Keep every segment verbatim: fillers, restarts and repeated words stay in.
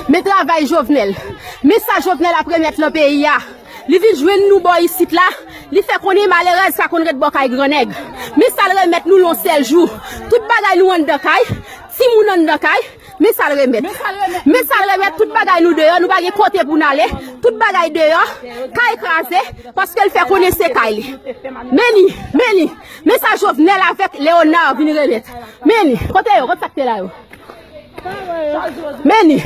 Men travay Jovenel. Men sa Jovenel ap remèt lan peyi a. Li vin jwenn nou bò isit la. Li fè konnen malerèz pa konn ret bò kay gran nèg. Men sa l remèt nou l on sèl jou. Tout bagay nou anndan kay. Timoun anndan kay. Men sa l remèt. Men sa l remèt. Men sa l remèt, tout bagay nou deyò, nou pa gen kote pou n ale. Tout bagay deyò, kay kraze, paske l fè konnen se kay li. Men li, men li, men sa Jovenel avèk Léonard vin remèt. Men li, kote yo, kote sa k te la yo? Men li,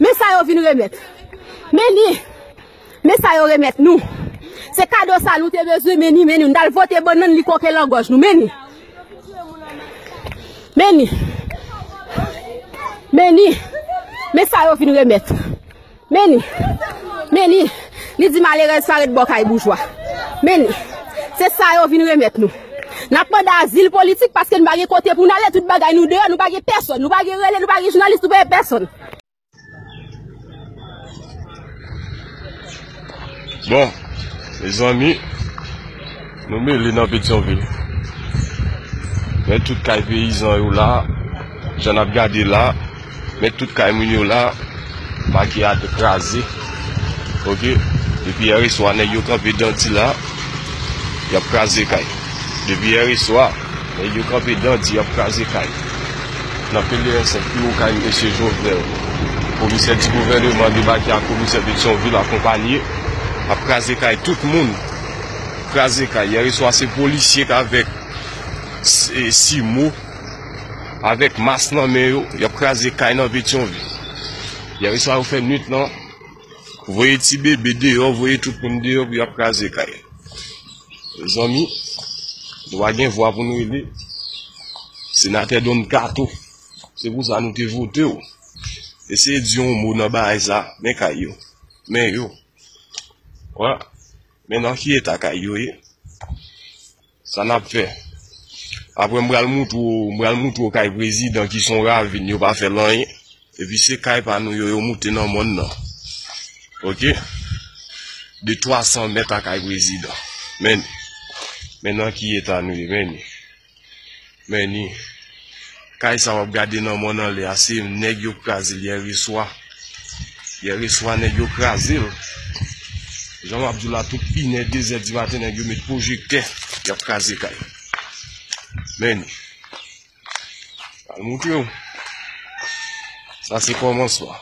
men sa yo vin remèt. Men li, men sa yo remèt nou. Se kado sa nou te bezwen, men li, men li. Nou t al vote bannann, li koke lan gòj nou, men li. Men li. Men li. Men sa yo vin remèt. Men li. Men li. Li di malerèz pa ret bò kay boujwa. Men li. Se sa yo vin remèt nou. N ap mande azil politik paske nou pa gen kote pou n ale, tout bagay nou deyò, nou pa gen pèsòn, nou pa gen rele, nou pa gen jounalis, nou pa gen pèsòn. Bon, mezanmi, nou mele nan Petyonvil. Men tout kay peyizan yo la, jan n ap gade la, men tout kay moun yo la, makiya te kraze. Oke? Depi yè swa, nèg yo kanpe Dandi la, y ap kraze kay. Depi yè swa, nèg yo kanpe Dandi, y ap kraze kay. N ap pele ensenk pi wo kay mesye Jovenel. Komisè di gouvèneman debake ak komisè Petyonvil akonpanye, ap kraze kay tout moun. Kraze kay. Yè swa se polisye k avèk s-, e, simo, avèk mas nan men yo, y ap kraze kay nan Petyonvil. Yè swa yo fè nwit lan, voye ti bebe deyò, voye tout moun deyò pou y ap kraze kay. Mezanmi, nou pa gen vwa pou nou rele. Senatè Don Kato, se pou sa nou te vote w. Eseye di yon mo nan bagay sa, men kay yo. Men yo. Wè. Men nan ki eta kay yo ye. Sa n ap fè. Apre m pral moutre w, m pral moutre w kay prezidan ki se yon ravin, yo pa fè l anyen. Epi se kay pa nou yo, yo moute nan mòn nan. Oke? De twa san mèt a kay prezidan. Men, men nan ki eta nou ye, men. Men ni. Kay sa w ap gade nan mòn anlè a, se nèg yo kraze l yè swa. Yè swa, nèg yo kraze l. Jan m ap di w la, tout inè, dezè di maten, nèg yo met pwojektè, y ap kraze kay. Men ni. Al moutre w. Sa se kòmansman.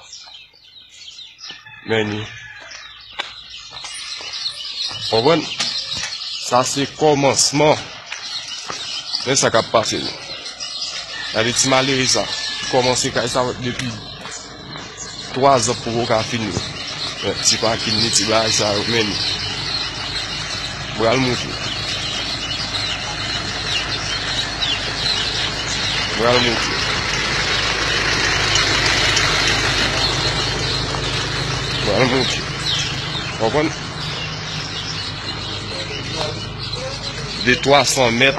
Men ni. Konprann? Sa se kòmansman. Men sa k ap pase nou. Gade ti malere sa. Ki kòmanse kay sa depi twa zan poko ka fini. Men, ti pakin ni ti bagay sa yo, men ni. Pral moutre. Pral moutre. Pral moutre. Konprann? De twa san mèt.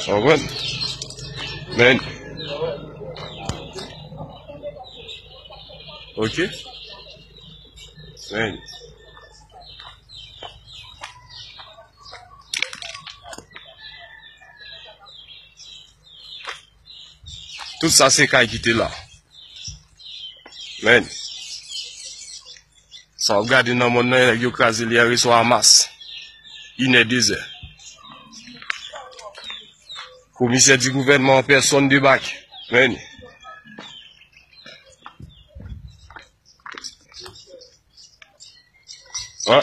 Konprann? Men. Oke? Men. Tout sa se kay ki te la. Men. Sa w ap gade nan mòn nan, nèg yo kraze l yè swa a mas. Inè dezè. Komisè di gouvènman an pèsòn debake. Men. Wè.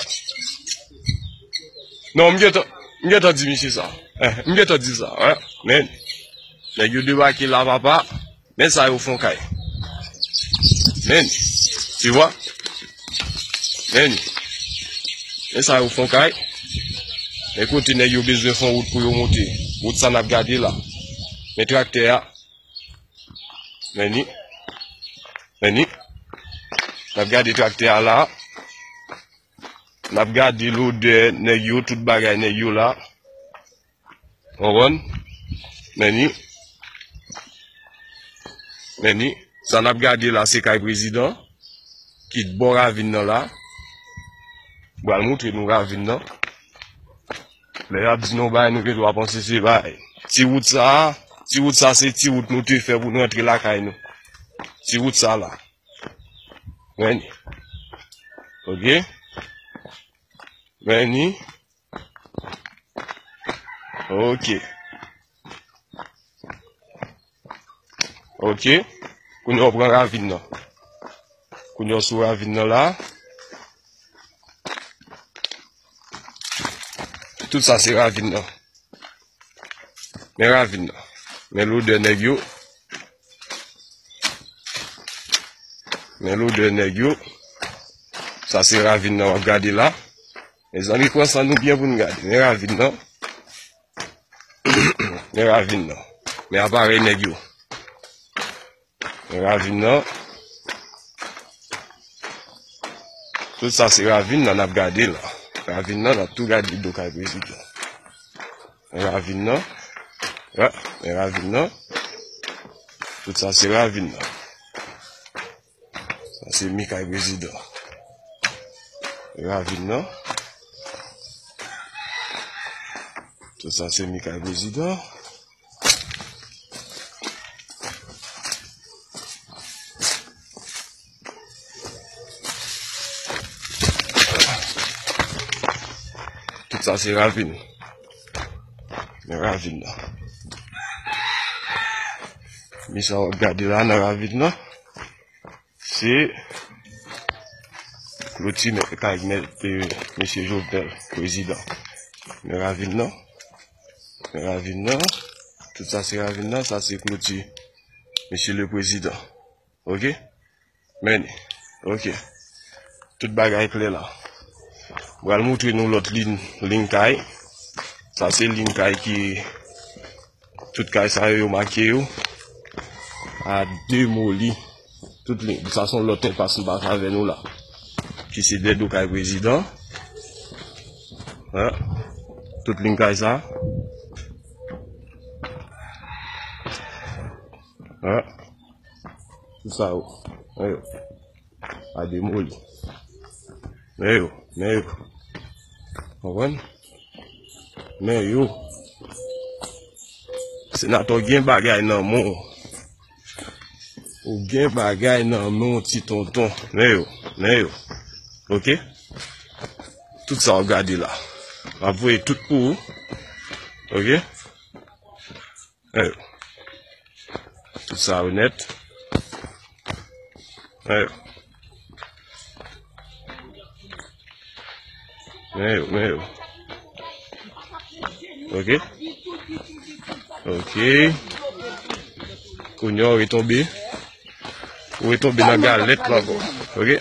Non, m gentan, m gentan di misye sa. Eh, m gentan di sa, wè. Men, nèg yo debake la, papa. Men sa yo fon kay. Men, tu vois? Men, men sa yo fon kay. Men kote nèg yo bezwen fon wout pou yo monte. Wout sa n ap gade la. Men traktè a. Men ni. Men ni. N ap gade traktè a la. N ap gade lodè nèg yo, tout bagay nèg yo la. Konprann? Men ni. Men ni. Sa n ap gade la, se kay prezidan. Ki bò ravin nan la. Pral moutre nou ravin nan. Lè y ap di nou bay, nou gen dwa panse se bay. Ti wout sa a, ti wout sa se ti wout nou te fè pou nou rantre lakay nou. Ti wout sa la. Men li. Ok. Men li. Ok. Ok. Kounye a w pran ravin nan. Kounye a w sou ravin nan la. Tout sa se ravin nan. Men ravin nan. Men lodè nèg yo. Men lodè nèg yo. Sa se ravin nan w ap gade la. Mezanmi, pran san nou byen pou n gade. Men ravin nan. Men ravin nan. Men aparèy nèg yo. Men ravin nan. Tout sa se ravin nan n ap gade la. Ravin nan, n ap tou gade do kay prezidan. Men ravin nan. Ah, men ravin nan. Tout sa se ravin nan. Sa se mi kay prezidan. Ravin nan. Tout sa se mi kay prezidan. Tout sa se ravin. Men ravin nan. Men sa w ap gade la nan ravin nan. Se kloti mè-, kay mèt, eh, mesye Jovenel, prezidan. Men ravin nan. Men ravin nan. Tout sa se ravin nan. Sa se kloti mesye le prezidan. Ok? Men, ok. Tout bagay klè la. M pral moutre nou lòt liy, liy kay. Sa se liy kay ki, tout kay sa yo, yo make yo. A demoli. Tout liy. Sa se yon lòt enpas m pase avè nou la. Ki se dèyè do kay prezidan. Hein? Tout liy kay sa. Hein? Tout sa yo. Men yo. A demoli. Men yo, men yo. Konprann? Men yo. Senatè, w gen bagay nan men w. Ou gen bagay nan men w, ti tonton. Men yo, men yo. Ok? Tout sa w ap gade la. M ap voye tout pou ou. Ok? Men yo. Tout sa yo nèt. Men yo. Men yo, men yo. Ok. Ok. Kounye a, w retonbe. W retonbe nan galèt la ankò. Ok.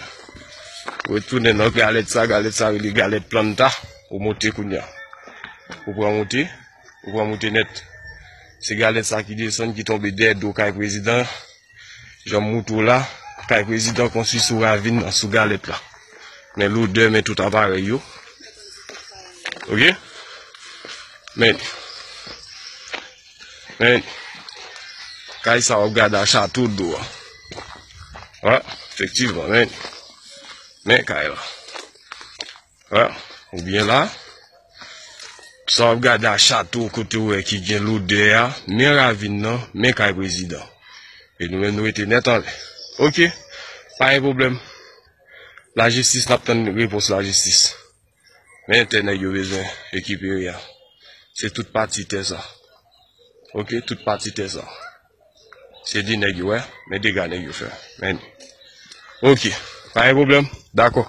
W retounen nan galèt sa, galèt sa rele galèt planta. Ou monte kounye a. Ou pran monte. Ou pran moute nèt. Se galèt sa ki desann, ki tonbe dèyè do kay prezidan. Jan m moutre w la, kay prezidan konstwi sou ravin nan, sou galèt la. Men lodè, men tout aparèy yo. Ok? Men. Men. Kay sa w ap gade a chato do a. Wi, efektivman, men. Men kay la. Wè, ou byen la. Sa w ap gade a chato kote w wè ki gen lodè a, men ravin nan, men kay prezidan. E nou menm nou rete nèt anlè. Ok, pa gen pwoblèm. Lajistis, n ap tann repons lajistis. Men tè nèg yo bezwen rekipere a. Se tout pati tè sa. Ok, tout pati tè sa. Se di nèg yo, wè, men dega nèg yo fè. Men. Ok, pa gen pwoblèm. Dakò.